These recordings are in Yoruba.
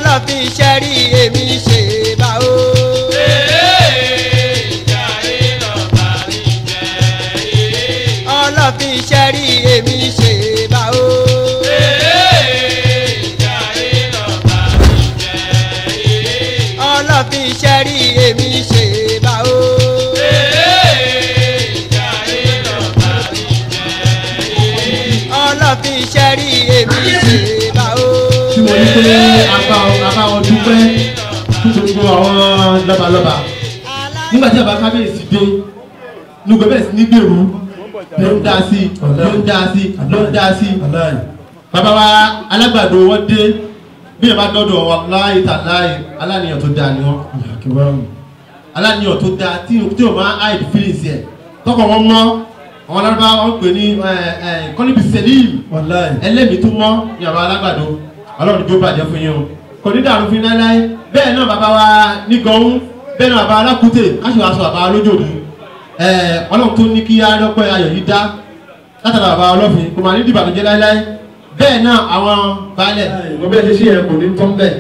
Ọlọ́fin ṣẹ́rí èmi ṣe bá o. Ọlọ́fin ṣẹ́rí èmi ṣe bá o. Ọlọ́fin ṣẹ́rí èmi ṣe bá o. Ọlọ́fin ṣẹ́rí èmi ṣe bá o. Tí mo ní pé abá wọn dúpẹ́ fún gbogbo àwọn lọ́balọ́ba. Nígbà tí àbá kábíyèsí dé, lùgbẹ́ bẹ̀rẹ̀ sí ní gbèrú, ló ń dá sí, ló ń dá sí, ló ń dá sí. Bàbá wa alágbàdo wọ́n dé, bí ẹ bá dọ́dọ̀ wọn láì tà láì, aláníyàn tó dáa ni wọ́n. Aláníyàn tó dáa tí o máa hide feelings yẹ. Tọkọ wọn mọ́, àwọn alárúbá wọn pè ní kọ́níbi sẹ́líìm, ẹlẹ́mìí tó mọ́ ní àbá alágbàdo. Ọlọ́run tó bàjẹ́ fún yín o. Kò ní dàrú fún yín láéláé. Bẹ́ẹ̀ náà bàbá wa ní gọ̀ọ́hún, bẹ́ẹ̀ náà bàbá alákùtè, káṣí wa sọ bàbá lójòdù. Ọlọ́run tó ní kí arọ́pẹ́ ayọ̀ yìí dá látara bàbá ọlọ́fin kò máa ní dìbànújẹ́ láéláé. Bẹ́ẹ̀ náà àwọn baálẹ̀ wọ́n bẹ́ẹ̀ ṣe ṣe yẹn kò ní tán bẹ́ẹ̀.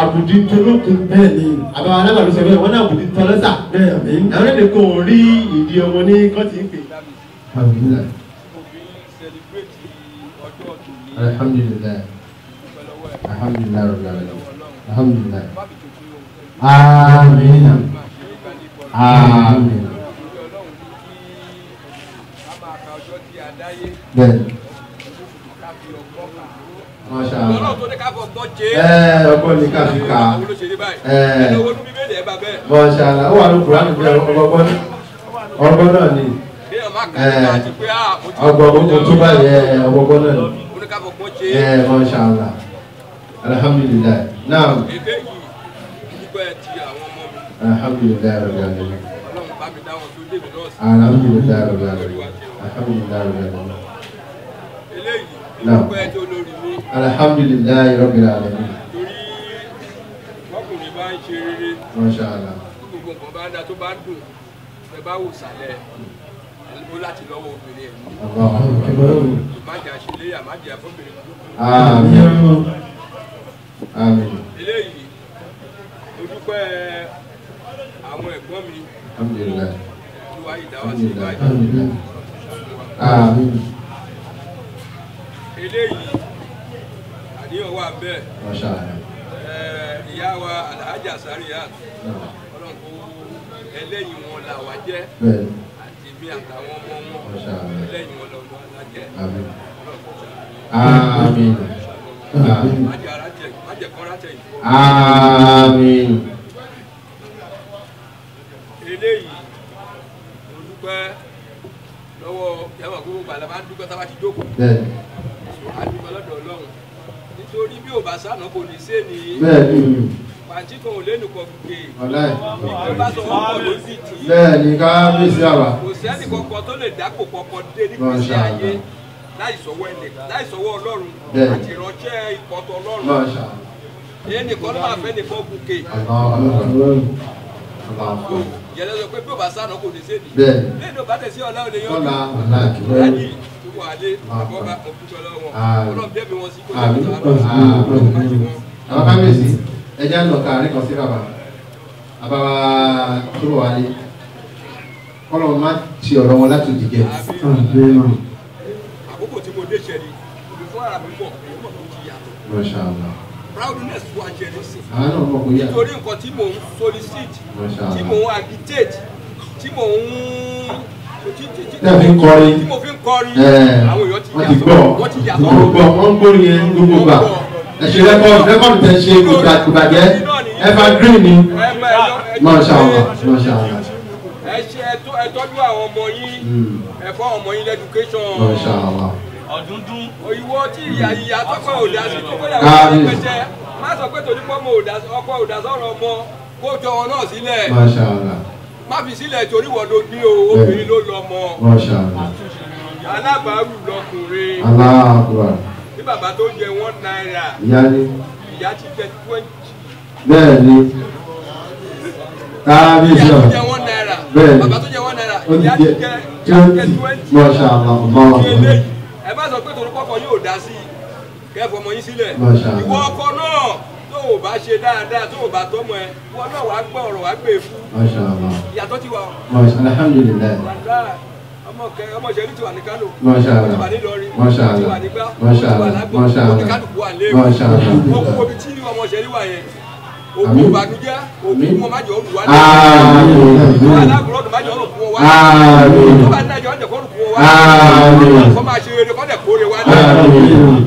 Àbùdí tó lókun bẹ́ẹ̀ ni àbá alágbàdo sọ bẹ́ẹ̀ wọ́n ní àbùdí tán lọ́sà. Àwọn èdè kò rí ìdí ọmọ ní kọ́ọ̀tì ń pè. Alhamdulillah. Alhamdulillah rabbil alamin. Alhamdulillah. Àmín. Àmín. Bẹ́ẹ̀. Masha Allah. Ọgbọ́n ní ká fi kà á. Masha Allah. Ó wà ní Kùránì bí ọgbọ́n ọgbọ́n náà ni. Ọgbọ́n tó báyìí ọgbọ́n náà ni. Masha Allah. Alhamdulillah. Naam. Alhamdulillah rabbil alamin. Alhamdulillah rabbil alamin. Alhamdulillah rabbil alamin. Naam. Alhamdulillah rabbil alamin. Masha Allah. Àmín. Àmín. Eléyìí mo dúpẹ́ àwọn ẹ̀gbọ́n mi. Alhamdulillah. Olúwa ìdáwà sí ìbàjẹ́. Àmín. Eléyìí àníyàn wà bẹ́ẹ̀. Masha Allah. Ìyá wa Alhaja Sariyat. Ọlọ́run kó ẹlẹ́yìn wọn là wá jẹ́. Àti mi àtàwọn ọmọ wọn. Ẹlẹ́yìn wọn lọ́wọ́ la jẹ́. Àmín. Àmín. Àmín. Eléyìí mo dúpẹ́ lọ́wọ́ yàrá gbogbo gbàlá máa ń dúpẹ́ tá a bá ti jókòó. Bẹ́ẹ̀ni. A dúpẹ́ lọ́dọ̀ Ọlọ́run nítorí bí ò bá sànà kò ní sé ni. Bẹ́ẹ̀ni. Pàǹtí kan ò lẹ́nu kan gbé. Ọ̀láì. Ìgbé bá sọ wọ́n pọ̀ ló sì tì í. Bẹ́ẹ̀ni kábíyèsí àwà. Kò sẹ́ni kankan tó lè dákò kankan dé ní gbèsè ayé láì sọwọ́ ẹnì láì sọwọ́ Ọlọ́run àti ìránṣẹ́ ìkọ̀tọ̀ Ọlọ́run. Ẹnìkan ló máa fẹ́ nìkan gòkè. Yẹlẹ sọ pé bí o bá sànà kò ní sẹ́ni. Lẹ́yìn tó bá tẹ̀ sí ọ̀la ò lè yan ọdún. Láyì tó wà lé àbọ̀bá òkúta lọ́wọ́. Ọlọ́run dẹ́bi wọn sí kó lè tó àwọn ọmọ. Àwọn kábíyèsí ẹja ń lọ ká àárín kan sí bàbá. Bàbá wa tó bọ̀ wálé. Kọ́lọ́ má ti ọ̀rọ̀ wọn láti òdì jẹ. Àkókò tí mo dé ṣẹlẹ̀, òbí fún ara mi mọ̀, èyí mọ̀ tó ti yàtọ̀. Masha Allah. Proudness wa jẹrìí sí. Àwọn náà mọ̀ kó yà. Nítorí nǹkan tí mò ń solicit, tí mò ń agitate, tí mò ń Tẹ́ fi ń kọrin. Tí mo fi ń kọrin. Àwọn èèyàn ti gbọ́. Wọ́n ti yàtọ̀. Wọ́n gbọ́, wọ́n ń gbórin yẹn gbogbo gbà. Ẹ ṣe rẹ́kọ̀dù, rẹ́kọ̀dù tẹ ṣe kò bàjẹ́. Evergreen ni. Masha Allah, Masha Allah. Ẹ ṣe ẹ tọ́jú àwọn ọmọ yín, ẹ fọ́ ọmọ yín lẹ́dúkéṣọ̀n. Masha Allah. Ọdúndún. Ìwọ tí ìyá ìyá tọkọ òdà sí tó bóyá wọ́n ti pẹ́jẹ́. Má sọ pé torí pé ọkọ òdà sọ̀rọ̀ ọmọ kó jọ wọn náà sílẹ̀. Masha Allah. Má fi sílẹ̀ torí wọ́n ló ní o, obìnrin ló lọ mọ. Masha Allah. Alábàárù lọkùnrin. Allahu Akbar. Bí bàbá tó jẹ ₦1. Ìyá ni. Ìyá ti jẹ 20. Bẹ́ẹ̀ ni. Kábíyèsí Ìyá ọ̀. tó jẹ ₦1. Bẹ́ẹ̀ ni. Bàbá tó jẹ ₦1. Ó ti Ìyá ti jẹ jẹ 20. 20. Masha Allah. Allahu Akbar. Ẹ má sọ pé torí kọ́kọ́ yóò dá sí i kẹ́fọ́ ọmọ yín sílẹ̀. Masha Allah. Ìwọ ọkọ náà Tó o bá ṣe dáadáa tó o bá tọ́mọ ẹ wọn náà wàá gbọ́ ọ̀rọ̀ wàá gbé e fún. Masha Allah. Ìyàtọ̀ ti wà o. Masha alhamdulillah. Ọmọ ìṣẹ́lú ti wà ní Kánò. Masha Allah. Ti wà ní Ìlọrin. Masha Allah. Ti wà ní gbá. Masha Ti wà Allah. lágbọ̀n. Masha Allah. Oníkálukú wà lẹ́wọ̀. Masha Allah. Gbogbo ibi tí ọmọ ìṣẹ́lú wà yẹn. Òkú Àmín. ìbànújẹ́ òkú wọn má jọ olùwà lé. Àmín. Tó wà lágbọ̀n má jọ olùkú wọn wá. Àmín. Tó bá ní àjọ ọ̀jẹ̀ kọ́ olùkú wọn wá. Àmín. Kọ́ máa ṣe eré kọ́ dẹ̀ kóre wá lé. Àmín.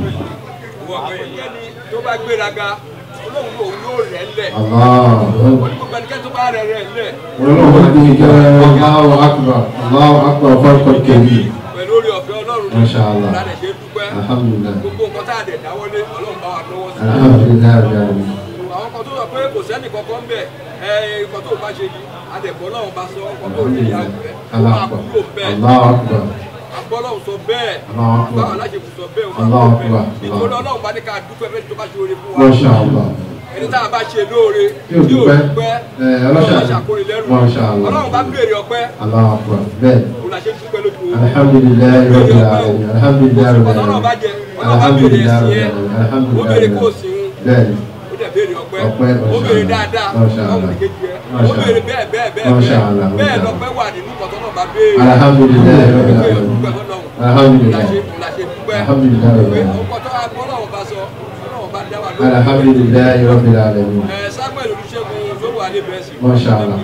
Tó bá gbéraga Ọlọ́run lòun yóò rẹ̀ lẹ̀. Allah. Onígbogbo ẹnikẹ́ni tó bá rẹ̀ rẹ̀ lẹ̀. Ọlọ́run ti jẹ́ Allahu akbar Allahu akbar fọ́ọ̀kọ̀ kẹ́bí. Pẹ̀lú orí ọ̀fẹ́ Ọlọ́run ní Masha Allah. ìlànà ṣe dúpẹ́. Alhamdulillah. Gbogbo nǹkan tá a dẹ̀ dáwọ́lé Ọlọ́run bá wa lọ́wọ́ sí. Alhamdulillah rabbil alamin. Àwọn kan tó sọ pé kò sẹ́nì kankan bẹ̀ ẹ nǹkan tó bá ṣe ni adẹ̀bọ́ Ọlọ́run bá sọ nǹkan tó ní ìyá rẹ̀ ó Allahu máa akbar. kúrò bẹ́ẹ̀. Allahu akbar. Agbọ́lọ́run sọ bẹ́ẹ̀. Allahu akbar. Báwọn aláṣẹ sọ bẹ́ẹ̀ ó máa Allahu kúrò bẹ́ẹ̀. akbar. Nítorí Ọlọ́run bá ní ká dúpẹ́ fẹ́ni tó bá ṣe oore fún wa. Masha Allah. Ẹni tá a bá ṣe lóore Tí ò dúpẹ́. dúpẹ́ Ẹ, ọlọ́ṣà. ọlọ́ṣà kórè lẹ́rù. Masha Allah. Ọlọ́run bá béèrè ọpẹ́ Allahu akbar. Bẹ́ẹ̀. òun la ṣe ń dúpẹ́ lójú oorun. Alhamdulillahi rabbil alamin. Alhamdulillahi rabbil Ọlọ́run bá alamin. jẹ Ọlọ́run bá béèrè ẹ̀sìn yẹn Alhamdulillahi ó béèrè kó o sìn ín Bẹ́ẹ̀ni. ó dẹ̀ béèrè ọpẹ́ Ọpẹ́, ó béèrè Masha dáadáa Masha ọmọ nìkejì ẹ ó Masha béèrè bẹ́ẹ̀ bẹ́ẹ̀ bẹ́ẹ̀ Masha bẹ́ẹ̀ Allah. bẹ́ẹ̀ lọ́pẹ́ wà nínú kọ́tọ́ náà bá béèrè. Alhamdulillahi rabbil Pé alamin. dúpẹ́ fọ́lọ́run. Alhamdulillah. Òun la ṣe dúpẹ́. Alhamdulillahi rabbil Pé alamin. ọkọ̀ tó Ọlọ́run bá sọ Ọlọ́run bá dá wa lóhùn. Alhamdulillahi rabbil alamin. Ẹ Samuel Olúṣẹ́gun Sówó Adébẹ̀sì. Masha Allah.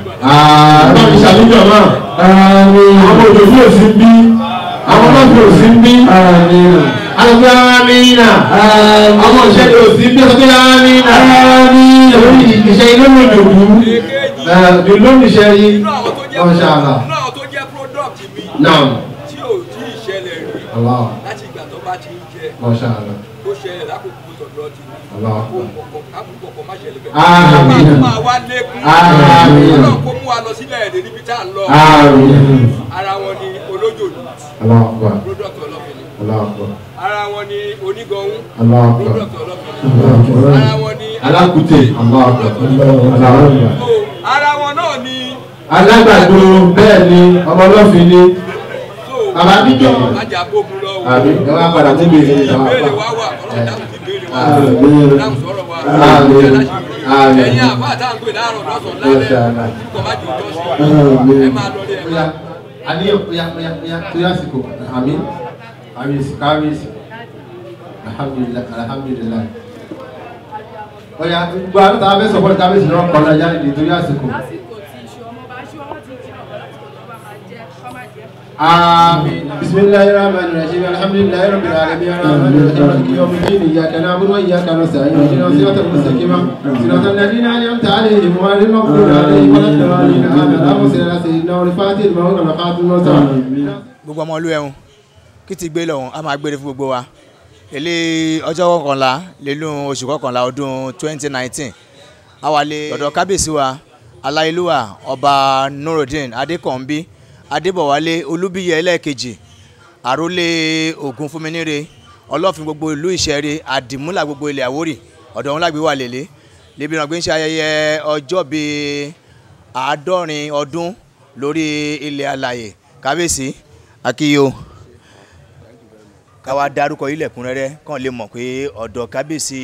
Ọlọ́run ṣàlùjọ náà. Àmín. Àwọn òjòjú ò sí ń bí. Àwọn ọlọ́pàá ò sí ń bí. Àmín. Alùpùpù amínà. Àmín. Àwọn ìṣẹ́lẹ̀ ò sí ń bí. Ọ̀sẹ̀ amínà. Àmín. Lórí ìṣe ilé òjòjú. Èkejì Lórí ìṣe yìí. inú àwọn tó jẹ́ Masha Allah. inú àwọn tó jẹ́ product mi Naam. tí ò tí ì ṣẹlẹ̀ rí Allah. láti ìgbà tó bá ti ń jẹ Masha Allah. kó ṣẹlẹ̀ lákòókò tọ̀dọ̀ ti ní Allah. kó kọ̀kọ̀ kákòókò kọ̀ má ṣẹlẹ̀ bẹ́ẹ̀. Àmín. Kó máa wá lékún. Àmín. Ọlọ́run kó mú wa lọ sílẹ̀ èdè níbi tá à ń lọ. Àmín. Ara wọn ni olójòlù Allahu akbar. product ọlọ́fin ni. Allahu akbar. Ara wọn ni onígọ̀hún Allahu akbar. product ọlọ́fin ni. Ara wọn ni Alákùtè. Allahu akbar. Allahu akbar. So, ara wọn náà ni Alágbàdo bẹ́ẹ̀ ni ọmọ ọlọ́fin ni. so Bàbá Bíjọ. májà gbógun lọ o. Àbí ẹ wá padà mú mi ìrìn ìjọba. Ìbéèrè wa wà Ọlọ́run dáhùn sí ìbéèrè wa. Àmín. Dáhùn sọ̀rọ̀ wa. Àmín. Àmín. Ẹ̀yin àbá àtàǹgbè láàárọ̀ lọ́sàn-án lálẹ́ kò má jò tọ́ sí. Àmín. Ẹ máa lọ rí ẹ máa. Àníyàn oya oya oya tó yásìkò àmín kábíyèsí kábíyèsí alhamdulilayi alhamdulilayi oya gbogbo àwọn tá a fẹ́ sọ̀kọ́ kábíyèsí náà kọ́ ọ́nà jáde tó yásìkò. Lásìkò tí iṣu ọmọ bá ṣú ọmọ ti jìnnà bọ̀ lásìkò tó bá máa jẹ́ kọ́ máa jẹ́. آمين بسم الله الرحمن الرحيم الحمد لله رب العالمين الرحمن الرحيم مالك يوم الدين إياك نعبد وإياك نستعين اهدنا الصراط المستقيم صراط الذين أنعمت عليهم غير المغضوب عليهم ولا الضالين آمين اللهم صل على سيدنا والفاتح لما أغلق والخاتم لما سبق Gbogbo ọmọ ìlú ẹ̀hún kí ti gbé lọ́hùn a máa gbére fún gbogbo wa èlé ọjọ́ kọkànlá lélú oṣù kọkànlá ọdún 2019 awàlẹ̀ ọ̀dọ̀ kábíyèsí wa aláìlúwà ọba Nurudeen Adékànbí Adébọ̀wálé Olúbíyẹ ẹlẹ́ẹ̀kejì àrólé Ògúnfúnminíre ọlọ́fin gbogbo ìlú Ìṣẹ̀rí àdìmúlà gbogbo ilẹ̀ Àwórì ọ̀dọ̀ wọn lágbé wà lélẹ̀ lébi ìràngbé ń ṣe ayẹyẹ ọjọ́ bíi 70 ọdún lórí ilẹ̀ alàyè kábíyèsí akíyó káwa dárúkọ ilẹ̀kùnrẹ́rẹ́ kàn lè mọ̀ pé ọ̀dọ̀ kábíyèsí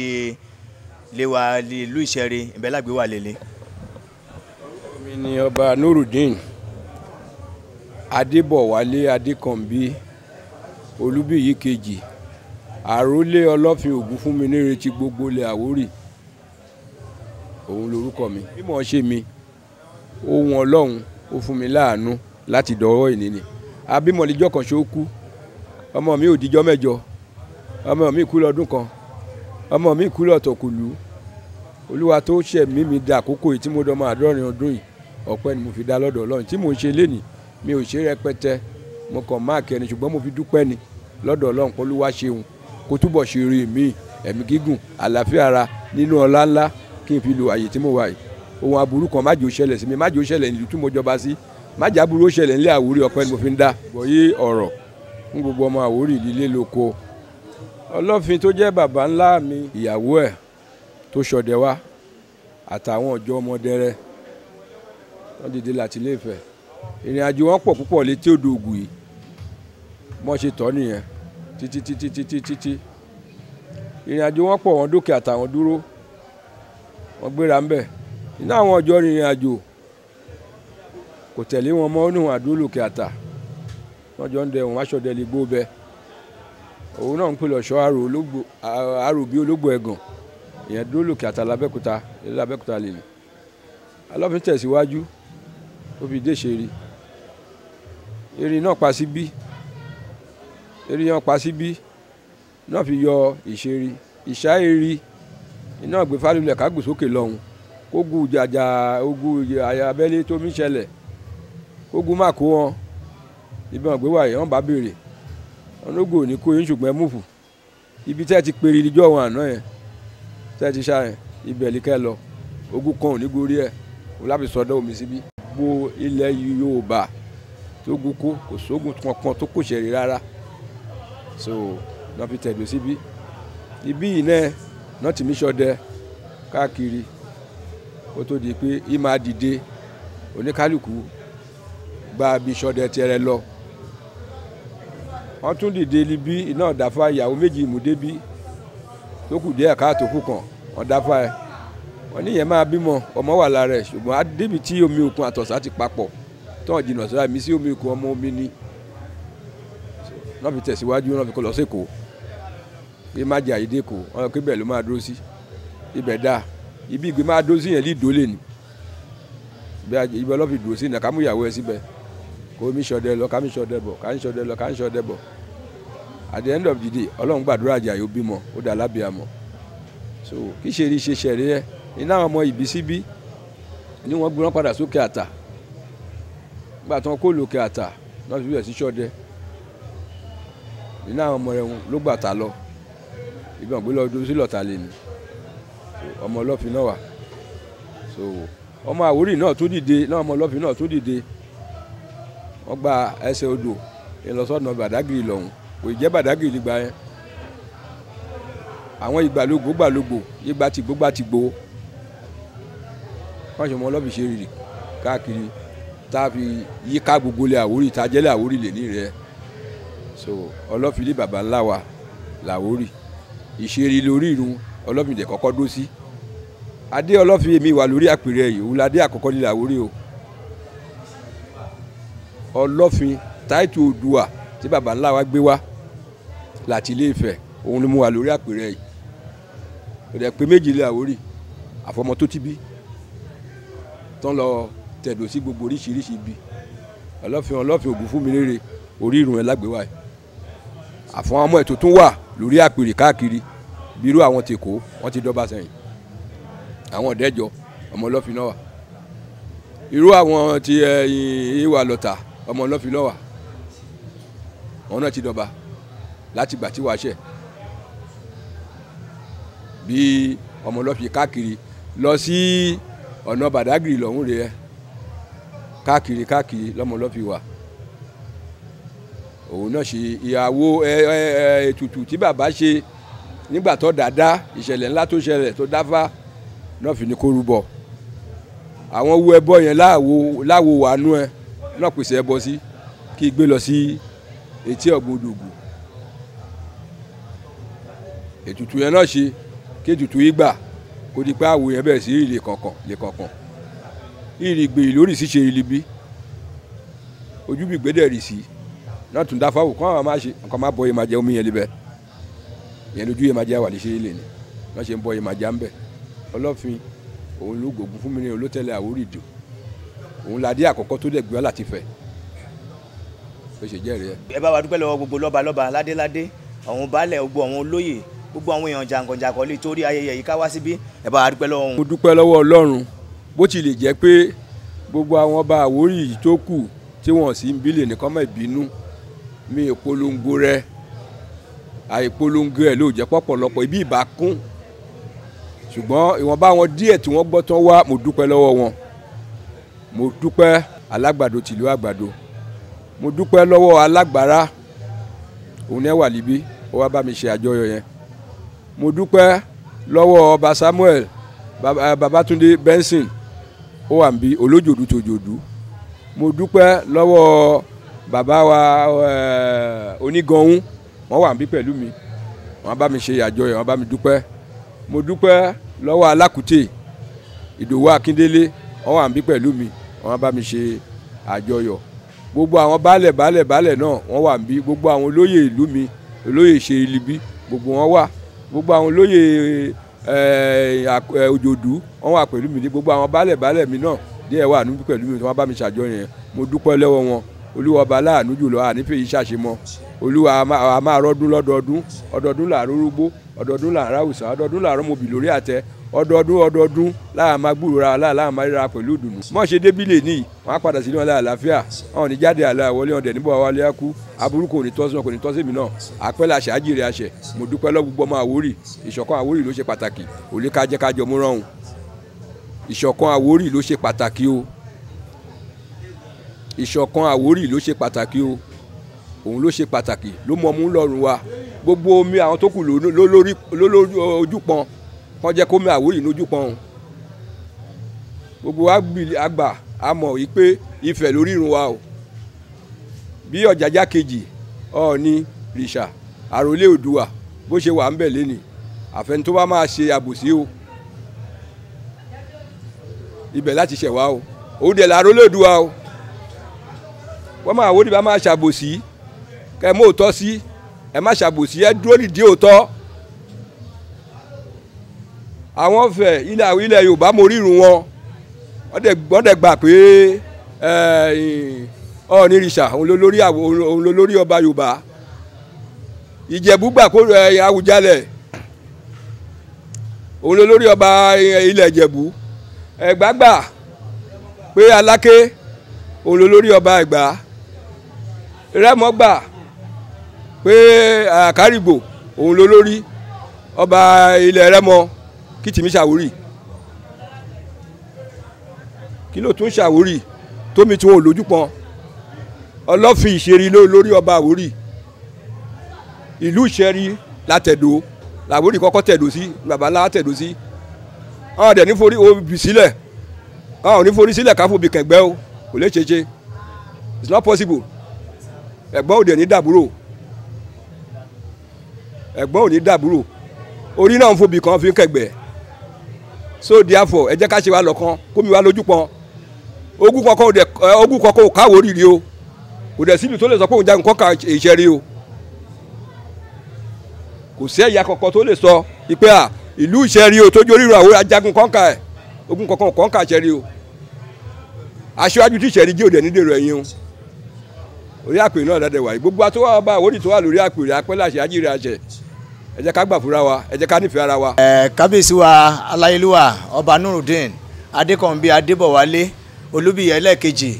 léwa ìlú Ìṣẹ̀rí ìbẹ́làgbé wà lélẹ̀. Mi ni ọba Nurudeen Adébọ̀wálé Adékànbí Olúbíyí kejì àrólé ọlọ́fin Ògúnfúnminíre ti gbogbo ilẹ̀ Àwórì òun lorúkọ mi. Bí mo ṣe mi ohun Ọlọ́run ó fún mi láàánú láti dọwọ́ ìní ni abímọ̀lẹ́jọ́ kan ṣó kú ọmọ mi ò díjọ́ mẹ́jọ ọmọ mi kú lọ́dún kan ọmọ mi kú lọ́tọ̀kùlú Olúwa tó ṣẹ̀ mí mi da àkókò yìí tí mo dọmọ 70 ọdún yìí ọpẹ́ ni mo fi dá lọ́dọ̀ Ọlọ́run tí mò ń ṣe lénìí mi ò ṣe rẹpẹtẹ mo kàn máàkì ẹni ṣùgbọ́n mo fi dúpẹ́ ni lọ́dọ̀ Ọlọ́run pé Olúwa ṣeun kó túbọ̀ ṣe rí mi ẹ̀mí gígùn àlàáfíà ara nínú ọlá ńlá kí n fi lo àyè tí mo wà yìí ohun aburú kan má jẹ́ ó ṣẹlẹ̀ sí mi má jẹ́ ó ṣẹlẹ̀ nílùú tí mo jọba sí má jẹ́ aburú ó ṣẹlẹ̀ nílé Àwórì ọpẹ́ ni mo fi ń dá. Gbọ̀yé ọ̀rọ̀ fún gbogbo ọmọ Àwórì lílé lóko Ọlọ́fin tó jẹ́ bàbá ńlá mi ìyàwó ẹ̀ tó ṣọdẹ wá àtàwọn ọjọ́ ọmọdé rẹ̀ wọ́n dìde láti Ilé Ifẹ̀ ìrìn àjò wọn pọ̀ púpọ̀ létí odò Ògùn yìí wọ́n ṣe tọ́ nìyẹn títí títí títí títí ìrìn àjò wọn pọ̀ wọn dókè àtàwọn dúró Wọ́n gbéra ńbẹ̀ nínú àwọn ọjọ́ rìnrìn àjò kò tẹ̀lé wọn mọ́ nínú àdó lòkè àtà wọ́n jọ ń dẹ òun aṣọ́dẹ lè gbó bẹ òun náà ń pè lọ́ṣọ́ àrò bí ológbò ẹ̀gàn ìyẹn dúró lòkè àtà lábẹ́kúta lábẹ́kúta lè ní. Ọlọ́fin tẹ̀síwájú ó fi dé ṣeré erin náà pa síbí erin náà pa síbí náà fi yọ ìṣeré ìṣá eri iná gbé fálulẹ̀ kágbè sókè lọ́hùn kógun jàjà ogun abẹ́lé tó mí ṣẹlẹ̀ kógun má kó wọn ibi wọn gbé wáyé wọn bá béèrè ọlọ́gùn ò ní kó yín ṣùgbọ́n ẹ múfù ibi tẹ́ ti pèrè ìjọ wọn àná yẹn tẹ́ ti ṣá yẹn ibẹ̀ ní kẹ́ lọ ogun kan ò ní gorí ẹ̀ òun láti sọdọ̀ omi síbí. Gbogbo ilẹ̀ Yorùbá tó gun kó kò sógun kankan tó kò ṣẹ̀rí rárá so náà fi tẹ̀dó síbí ibi yìí náà náà tì mí ṣọdẹ káàkiri kó tó di pé í máa dìde oníkálukú gba ibi ṣọdẹ tiẹ̀ lọ. Wọ́n tún dìde níbí iná dáfá ìyàwó méjì ìmúdébí tó kù díẹ̀ káàtó kù kàn wọ́n dáfá ẹ̀ wọ́n níyẹn máa bímọ ọmọ wà lára ẹ̀ ṣùgbọ́n á débi tí omi òkun àtọ̀sá ti papọ̀ tán jìnnà síra mi sí omi òkun ọmọ omi ni náà fi tẹ̀síwájú náà fi kó lọ sékòó pé má jẹ àyídé kò wọ́n lọ pé bẹ́ẹ̀ ló máa dúró sí ibẹ̀ dáa ibi ìgbé máa dúró sí yẹn lídòó lè ní ibi ọlọ́fi dúró sí ní ká mú ìyàwó ẹ síbẹ̀ kó mi ṣọdẹ lọ ká mi ṣọdẹ bọ̀ ká ń ṣọdẹ lọ ká ń ṣọdẹ bọ̀. At the end of the day Ọlọ́run gbàdúrà Àjàyí ó bímọ ó dà lábìàmọ́ so kí ṣe rí ṣe ṣẹ̀rí ẹ iná àwọn ọmọ ìbísíbí ni wọ́n gbé wọn padà sókè àtà nígbà tí wọ́n kó lókè àtà náà fi bẹ̀rẹ̀ sí ṣọdẹ iná àwọn ọmọ rẹ̀ ló gbà tà lọ ibi wọn gbé lọ dúró sí lọ́tà lè ní ọmọ Ọlọ́fin náà wà so ọmọ Àwórì náà tún dìde náà ọmọ Ọlọ́fin náà tún dìde wọ́n gba ẹsẹ̀ odò ìlọsọ́nà Bàdágìrì lọ́hùn kò jẹ́ Bàdágìrì nígbà yẹn àwọn ìgbàlógbò gbàlógbò ìgbà tìgbó gbà tìgbó wọ́n ṣe ọmọ Ọlọ́fin ṣe rírì káàkiri tá a fi yíká gbogbo ilẹ̀ Àwórì tá a jẹ́lẹ̀ Àwórì lè ní rẹ̀ so Ọlọ́fin ní baba ńlá wa làwórì ìṣeré lórí irun Ọlọ́fin dẹ̀ kọ́kọ́ dó sí adé Ọlọ́fin èmi wà lórí àpèrè yìí òun ládé àkọ́kọ́ ní làwórì o Ọlọ́fin táìtù Oòduà tí baba ńlá wa gbé wá láti Ilé Ifẹ̀ òun ló mú wa lórí àpèrè yìí kò dẹ̀ pé méjì lé Àwórì àfọmọ tó ti bí tán lọ tẹ̀dó sí gbogbo oríṣiríṣi ibi Ọlọ́fin Ọlọ́fin ògùn fún mi rere orí irun ẹ̀ lágbèwá yìí àfọ̀n ọmọ ètò tún wà lórí àpèrè káàkiri bírú àwọn tèkó wọ́n ti dọ́ba sẹ́yìn àwọn ọ̀dẹ́jọ ọmọ Ọlọ́fin náà wà irú àwọn ti ìwà lọ́tà ọmọ Ọlọ́fin náà wà àwọn náà ti dọ́ba láti gbà tí wàá ṣẹ̀ bí ọmọ Ọlọ́fin káàkiri lọ sí ọ̀nà Bàdágìrì lọ́hún rẹ̀ káàkiri káàkiri lọ́mọ Ọlọ́fin wà òun náà ṣe ìyàwó ètùtù tí bàbá ṣe nígbà tó dáadáa ìṣẹ̀lẹ̀ ńlá tó ṣẹlẹ̀ tó dáfá náà fi ní kó rúbọ àwọn wo ẹbọ yẹn láwo wàánú ẹ náà pèsè ẹbọ sí kí gbé lọ sí etí ọ̀gbun odògùn ètùtù yẹn náà ṣe kí ètùtù yìí gbà kó di pé àwò yẹn bẹ̀rẹ̀ sí ìrì kọ̀ọ̀kan lè kọ̀ọ̀kan ìrì gbèrè lórí ṣíṣe ìrì bí ojú bí gbẹ́dẹ̀ rì sí náà tún dáfá wò kọ́ àwọn máa ṣe nǹkan máa bọ yẹn máa jẹ omi yẹn libẹ̀ yẹn lójú yẹn máa jẹ wà ní ṣe é lè ní wọ́n ṣe ń bọ yẹn máa jẹ ń bẹ̀ Ọlọ́fin òun ló gbòògùn fún mi ní olótẹ́lẹ̀ Àwórì dò òun ládé àkọ́kọ́ tó dẹ̀ gbé wá láti fẹ̀ bó ṣe jẹ́rìí ẹ. Ẹ bá wa dúpẹ́ lọ́wọ́ gbogbo lọ́ba lọ́ba ládéládé àwọn baálẹ̀ gbogbo àwọn olóyè gbogbo àwọn èèyàn jàǹkànjàǹkàn lè torí ayẹyẹ yìí ká wá síbí ẹ bá wa dúpẹ́ lọ́wọ́ wọn. Mo dúpẹ́ lọ́wọ́ Ọlọ́run bó ti lè jẹ́ pé gbogbo àwọn ọba Àwórì yìí tó kù tí wọ́n sì ń bílẹ̀ nìkan mọ́ ìbínú mi ìpolongo rẹ àìpolongo ẹ ló jẹ́ pọ̀pọ̀lọpọ̀ ibi ìbá kún ṣùgbọ́n ìwọ̀nba àwọn díẹ̀ tí wọ́n gbọ́ tán wá mo dúpẹ́ lọ́wọ́ wọn mo dúpẹ́ alágbàdo tìlú àgbàdo mo dúpẹ́ lọ́wọ́ alágbára òun náà wà níbí ó wá bá mi ṣe àjọyọ̀ yẹn mo dúpẹ́ lọ́wọ́ ọba Samuel Babatunde Benson ó wà níbí olójòdú tòjòdú mo dúpẹ́ lọ́wọ́ bàbá wa oníganhún wọ́n wà níbí pẹ̀lú mi wọ́n bá mi ṣe àjọyọ̀ wọ́n bá mi dúpẹ́ mo dúpẹ́ lọ́wọ́ alákùtè Ìdòwú Akíndélé wọ́n wà níbí pẹ̀lú mi, wọ́n bá mi ṣe àjọyọ̀. Gbogbo àwọn baálẹ̀ baálẹ̀ baálẹ̀ náà wọ́n wà níbí. Gbogbo àwọn olóyè ìlú mi, olóyè Ìṣerìlíbí, gbogbo wọn wà. Gbogbo àwọn olóyè Òjòdú wọ́n wà pẹ̀lú mi. Gbogbo àwọn baálẹ̀ baálẹ̀ mi náà díẹ̀ wà níbí pẹ̀lú mi, wọ́n bá mi ṣàjọyọ̀ yẹn. Mo dúpẹ́ lọ́wọ́ wọn. Olúwa ọba láàánú jùlọ, ànífẹ́ yìí ṣàṣemọ́. Olúwa a máa rọ́dún lọ́dọọdún, ọdọọdún là ń rúgbó, ọdọọdún là ń ráwùsà, ọdọọdún là ń rọ́mọbì lórí àtẹ, ọdọọdún ọdọọdún láà máa gbúròó ra láà máa ríra pẹ̀lú ìdùnnú. Mọ́ ṣe débí lè ní wọn á padà sílé wọn láà àlàáfíà, wọn ò ní jáde àlà wọlé wọn dẹ̀ níbọ̀ wálé á kú. Aburú kò ní tọ́sí wọn, kò ní tọ́sí mi náà. Àpẹ́ la ṣe àjíire àṣẹ. Mo dúpẹ́ lọ́wọ́ gbogbo ọmọ Àwórì. Ìṣọ̀kan Àwórì ló ṣe pàtàkì. Òlé ká jẹ́ ká jọ múràn òun. Ìṣọ̀kan Àwórì ló ṣe pàtàkì o. Ìṣọ̀kan Àwórì ló ṣe pàtàkì o. Òun ló ṣe pàtàkì, ló mọ mú lọ́rùn wa. Gbogbo omi àwọn tó kù lórí ojú pọn kàn jẹ́ kó mi Àwórì lójú pọn o. Gbogbo wa àgbà a mọ̀ wípé Ifẹ̀ lórí irun wa o. Bí Ọ̀jájá kejì Ọọ̀ni rìṣà àròlé Oòduà bó ṣe wà ń bẹ̀ lẹ́nìí, àfẹni tó bá máa ṣe àbòsí o, ibẹ̀ láti ṣẹ̀ wá o. Òun dẹ̀ làrólé Oòduà o. Wọ́n máa Àwórì bá máa ṣàbòsí, kẹ́ ẹ mú òótọ́ sí, ẹ má ṣàbòsí, ẹ dúró nídìí òótọ́. Àwọn Ifẹ̀ ilẹ̀ Yorùbá mo rírun wọn, wọ́n dẹ̀ gbà pé Ọọ̀ni rìṣà òun ló lórí ọba Yorùbá. Ìjẹ̀bú gbà kó Àwùjalẹ̀ òun ló lórí ọba ilẹ̀ Ìjẹ̀bú. Ẹ̀gbá gbà pé Aláké òun ló lórí ọba Ẹ̀gbá. Rẹ́mọ gbà pé Àkárìgbò òun ló lórí ọba ilẹ̀ Rẹ́mọ. Kí tìmí ṣàwórì, kí ló tún ṣàwórì tómi tí wọn ò lójú pọn. Ọlọ́fin Ìṣeré ló lórí ọba Àwórì. Ìlú Ìṣẹ̀rí látẹ̀dó làwórì kọ́kọ́ tẹ̀dó sí, bàbá ńlá tẹ̀dó sí. Àwọn ọ̀dẹ̀ ní forí obì sílẹ̀, àwọn ò ní forí sílẹ̀ káfọ́ obì kẹ̀gbẹ́ o, kò lè ṣeéṣe. It's not possible. Ẹ̀gbọ́n ò dẹ̀ ní dàbúrò, ẹ̀gbọ́n ò ní dàbúrò. Orí náà ń fobì kan fi ń kẹ̀gbẹ́. So therefore ẹ jẹ́ ká ṣe wa lọ́kàn, kó mi wá lójú pọn. Ogún kankan ò káwórì rí o. Kò dẹ̀ síbi tó lè sọ pé òun jagun kọ́ka Ìṣẹ̀rí o. Kò sí ẹ̀yà kankan tó lè sọ ìpè à ìlú Ìṣẹ̀rí o tó jó ríro àwọn ajagun kọ́ka ẹ̀. Ogún kankan ò kọ́ka Ìṣẹ̀rí o. Aṣíwájú tí Ìṣẹ̀rí jẹ́ òde ní dèrò ẹ̀yìn o. Orí àpèrè náà dáadáa wà yìí. Gbogbo àtọwọ́ ọba Àwórì tó wà lórí àpèrè apẹ́ láṣẹ ajíire àṣẹ. Ẹ jẹ́ ká gbà fúnra wa, ẹ jẹ́ ká nífẹ̀ẹ́ ara wa. Kábíyèsí wa aláyélúwà ọba Nurudeen Adékànbí Adébọ̀wálé Olúbíyì ẹlẹ́ẹ̀kejì,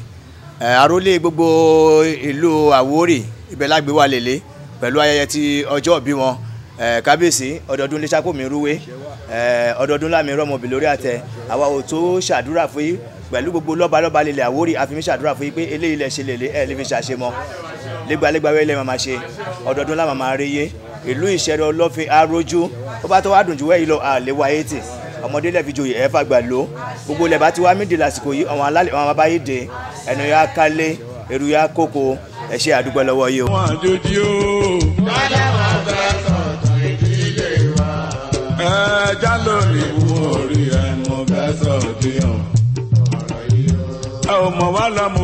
àrólé gbogbo ìlú Àwórì ibẹ̀ lágbé wa lélẹ̀ pẹ̀lú ayẹyẹ ti ọjọ́ ìbí wọn. Kábíyèsí ọdọọdún lẹ́sàkó mi rúwé, ọdọọdún lámì rọmọbì lórí àtẹ. Àwa ò tó ṣàdúrà fún yín pẹ̀lú gbogbo lọ́balọ́ba lélẹ̀ Àwórì, àfi mi ṣàdúrà fún yín pé eléyìí lẹ ṣe lélẹ̀ ẹ̀ lè fi ṣàṣemọ́ lẹ́gbàlẹ́gbà wẹ́lẹ̀ máa ṣe ọdọọdún lámà máa rí yé. Ìlú Ìṣẹ̀rí Ọlọ́fin arójú ó bá tó wá dùn jù wẹ́ yìí lọ àlè wa yé tì ọmọdé lẹ́ẹ̀fi joyè ẹ̀ fàgbà ló gbogbo ilẹ̀ bá ti wá mídìí lásìkò yìí àwọn alálẹ̀ àwọn bàbá yìí dé ẹnu yà kálé èrú yà kókó ẹ ṣe àdúgbò lọ́wọ́ yìí o. Wọ́n àjòjì o. Dálẹ́ wọn fẹ́ sọ̀tàn ìdílé wa. Ẹ já lórí wú orí ẹ mo fẹ́ sọ̀tì hàn. Ẹ ò mọ̀ wá lọ́mọ.